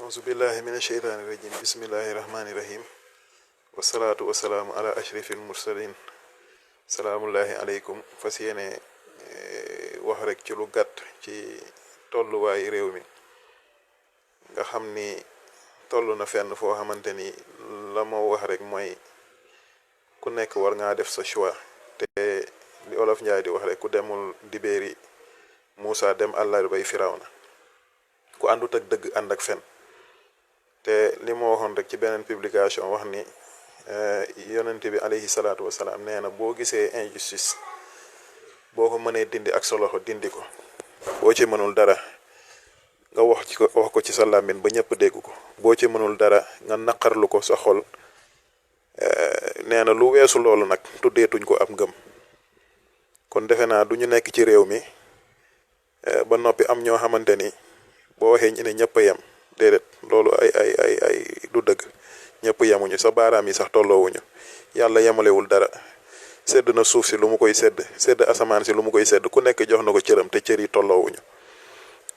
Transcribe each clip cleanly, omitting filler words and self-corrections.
أعوذ بالله من الشيطان الرجيم بسم الله الرحمن الرحيم والصلاة والسلام على أشرف المرسلين سلام الله عليكم fas yéene wax rek ci lu gàtt ci tolluwaay réew mi nga xam ni toll na fenn foo xamante ni la moo wax rek mooy ku nekk war ngaa def sa choix te li olof Njaay di wax rek ku demul dibéeri Muusa dem àllarbay Firawna ku àndut ak dëgg ànd ak fen te li ma waxoon rek ci beneen publication wax ni yonent bi alayhi salaatu wasalaam nee na boo gisee injustice boo ko mënee dindi ak sa loxo dindi ko boo ci mënul dara nga wax ko ci sa làmmiñ ba ñëpp dégg ko boo ci mënul dara nga naqarlu ko sa xol nee na lu weesu loolu nag tuddeetuñ ko am ngëm kon defe naa du ñu nekk ci réew mi ba noppi am ñoo xamante ni boo waxee ñu ne ñëpp a yem déedéet loolu ay du dëgg ñëpp yemuñu sa baaraam yi sax tolloowuñu yàlla yemalewul dara sedd na suuf si lu mu koy sedd asamaan si lu mu koy sedd ku nekk jox na ko cëram te cër yi tolloowuñu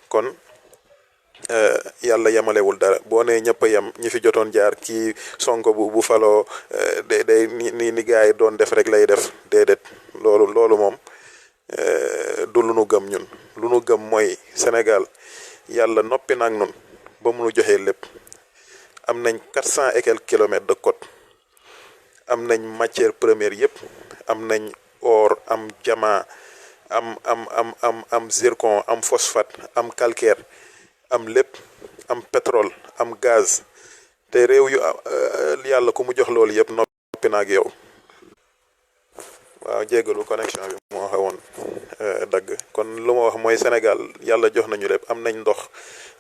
kon yàlla yemalewul dara boo nee ñëpp a yem ñi fi jotoon jaar kii Sonko bu faloo day ni gars yi doon def rek lay def déedéet loolu moom du lu nu gëm ñun lu nu gëm mooy Sénégal yàlla noppi na ak nun ba mu nu joxee lépp am nañ 400 et quelques kilomètres de côte am nañ matière première yëpp am nañ or am diamant am zircon am phosphate am calcaire am lépp am pétrole am gaz te réew yu yàlla ku mu jox loolu yëpp noppi na ak yow waaw jéggalu connexion bi moo xawoon dagg kon lu ma wax mooy Sénégal yàlla jox nañu lépp am nañ ndox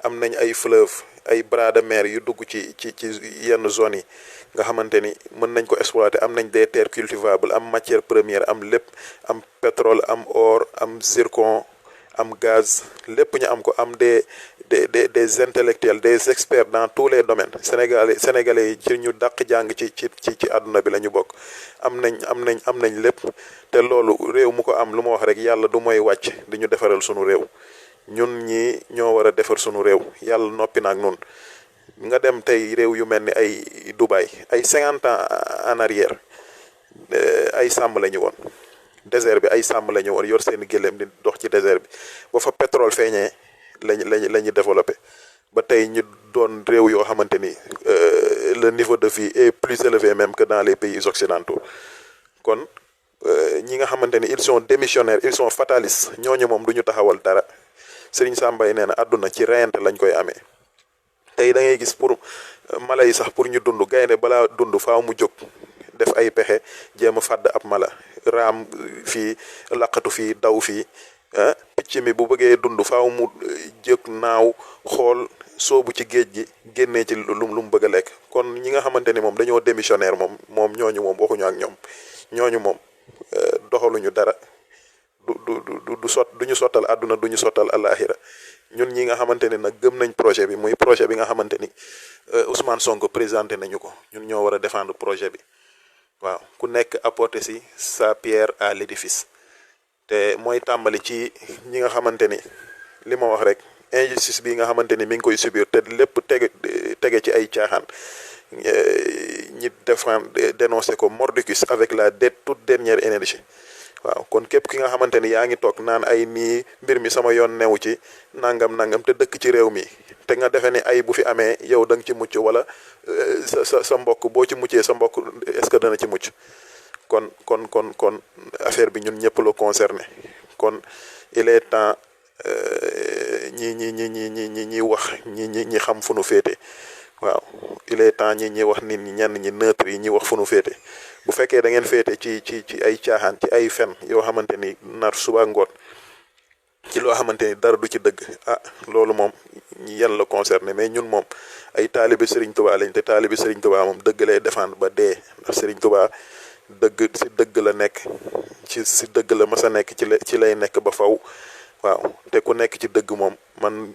am nañ ay fleuve ay bras de mer yu dugg ci yenn zones yi nga xamante ni mën nañ ko exploiter am nañ des terres cultivables am matière première am lépp am pétrole am or am zircon am gaz lépp ñu am ko am des intellectuels des experts dans tous les domaines sénégalais yi ci ñu dàq jàng ci àdduna bi la ñu bokk am nañ lépp te loolu réew mu ko am lu ma wax rek yàlla du mooy wàcc di ñu defaral sunu réew ñun ñi ñoo war a defar sunu réew yàlla noppi na ak nun nga dem tey réew yu mel ni ay Dubaï ay 50 ans en arrière ay sàmm la ñu woon désert bi ay sàmm la ñu woon yor seen gëléem di dox ci désert bi ba fa pétrole feeñee la ñu développé ba tey ñu doon réew yoo xamante ni le niveau de vie est plus élevé même que dans les pays occidentaux kon ñi nga xamante ni ils sont démissionnaires ils sont fatalistes ñooñu moom du ñu taxawal dara Serigne Sambay nee na àdduna ci reyante lañ koy amee tey da ngay gis pour mala yi sax pour ñu dund gaynde balaa dund faaw mu jóg def ay pexe jéem a fàdd ab mala raam fii laqatu fii daw fii picc mi bu bëggee dund faaw mu jóg naaw xool soobu ci géej gi génnee ci lu mu bëgg a lekk kon ñi nga xamante ni moom dañoo démissionnaire moom ñooñu moom waxuñu ak ñooñu moom doxaluñu dara du ñu sottal àdduna du ñu sottal àllaaxira ñun ñi nga xamante ni nag gëm nañ projet bi muy projet bi nga xamante ni Ousmane Sonko présenté nañu ko ñun ñoo war a défendre projet bi waaw ku nekk apporter si sa pierre à l'édifice te mooy tàmbali ci ñi nga xamante ni li ma wax rek injustice bi nga xamante ni mi ngi koy subir te lépp tege ci ay caaxaan ñi dénoncé ko mordicus avec la toute dernière énergie waaw kon képp ki nga xamante ni yaa ngi toog naan ay nii mbir mi sama yoon newu ci nangam te dëkk ci réew mi te nga defee ni ay bu fi amee yow da nga ci mucc wala sa mbokk boo ci muccee sa mbokk est-ce que dana ci mucc kon affaire bi ñun ñëpp la concerné kon il est temps ñi wax ñi xam fu nu féete waaw il est temps ñi wax nit ñi ñenn ñi neutre yi ñi wax fu nu féete bu fekkee da ngeen féete ci ay caaxaan ci ay fen yoo xamante ni nar suba ngoon ci loo xamante ni dara du ci dëgg loolu moom yan la concerné mais ñun moom ay taalibe Serigne Touba lañ te taalibe Serigne Touba moom dëgg lay défendre ba dee ndax Serigne Touba dëgg la nekk si dëgg la mas a nekk ci lay nekk ba faw waaw te ku nekk ci dëgg moom man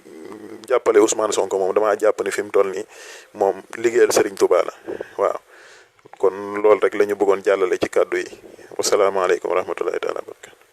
jàppale Ousmane Sonko moom damaa jàpp ne fi mu toll nii moom liggéeyal Serigne Touba la waaw kon loolu rek la ñu bëggoon jàllale ci kàddu yi wasalaamaaleykum wa rahmatullahi taala wa barakatu